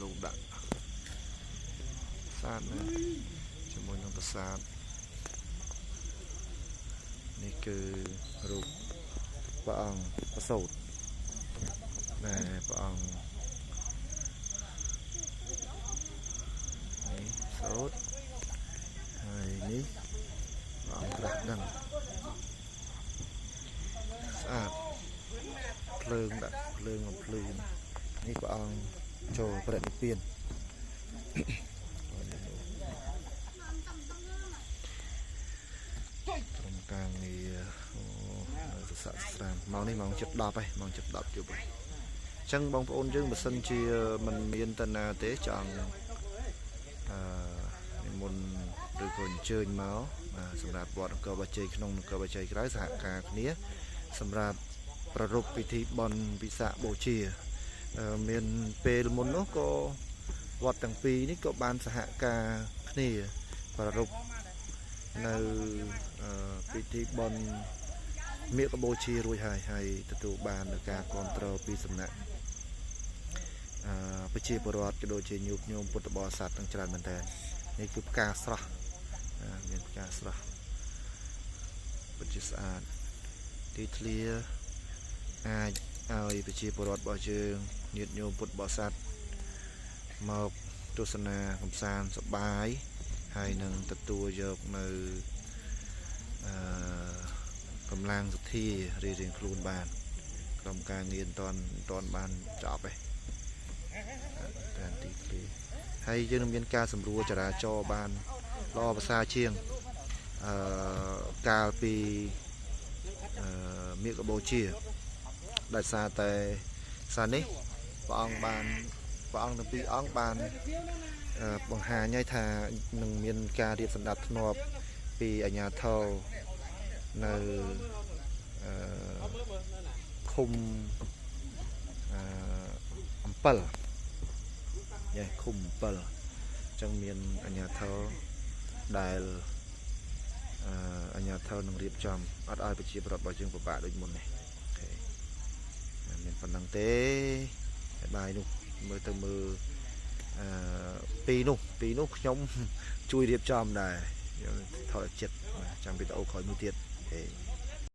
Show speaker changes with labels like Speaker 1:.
Speaker 1: លោកដាក់ស្អាតណាស់ជាមួយនឹងប្រាសាទនេះគឺរូបព្រះអង្គប្រសូតដែលព្រះអង្គនេះសូត្រហើយនេះព្រះអង្គត្រាស់ដឹងស្អាតភ្លើងដាក់ភ្លើងអំភ្លឺនេះព្រះអង្គចូលប្រតិពានក្រុមការងារនៅសស័កស្រាមម៉ោងនេះម៉ោង7:10ហើយម៉ោង7:10យប់ហើយអញ្ចឹងបងប្អូនយើងបើសិនជាមិនមានតណាទេចង់អឺនិមន្តឬក៏អញ្ជើញមកបាទសម្រាប់វត្តអង្គរបាជ័យក្នុងអង្គរបាជ័យក្រៅសហការគ្នាសម្រាប់ប្រារព្ធពិធីបុណ្យវិសាខបូជាមានពេលមុននោះក៏វត្តទាំងពីរនេះក៏បានសហការគ្នាប្រារព្ធនៅពិធីបុណ្យមាឃបូជារួចហើយហើយទទួលបាននូវការគ្រប់គ្រងពីសំណាក់ប្រជាពលរដ្ឋក៏ដូចជាញាតិញោមពុទ្ធបរិស័ទទាំងច្រើនមែនតើនេះគឺផ្កាស្រស់មានផ្កាស្រស់ពិតជាស្អាតទីធ្លាអាចឲ្យប្រជាពលរដ្ឋរបស់យើងញាតិញោមពុទ្ធបរិស័ទមកទស្សនាកម្សាន្តសប្បាយហើយនឹងទទួលយកនៅកម្លាំងសទ្ធារៀងៗខ្លួនបានក្រុមការងារមិនតាន់បានចប់ទេតាមទីធ្លាហើយយើងនឹងមានការសម្រួលចរាចរណ៍បានល្អប្រសើរជាងកាលពីមាឃបូជាដោយសារតែសារនេះព្រះអង្គបានព្រះអង្គទាំងពីរអង្គបានបង្ហាញឲ្យថានឹងមានការរៀបសម្ដាប់ធ្នាប់ពីអាជ្ញាធរនៅឃុំអំពិលញ៉េឃុំអំពិលអញ្ចឹងមានអាជ្ញាធរដែលអាជ្ញាធរនឹងរៀបចំអត់ឲ្យប្រជាប្រដ្ឋរបស់យើងពិបាកដូចមុននេះអូខេមានប៉ុណ្ណឹងទេហើយបាយនោះមើលទៅមើលពីនោះខ្ញុំជួយរៀបចំដែរថតចិត្តចាំវីដេអូក្រោយមួយទៀតអូខេ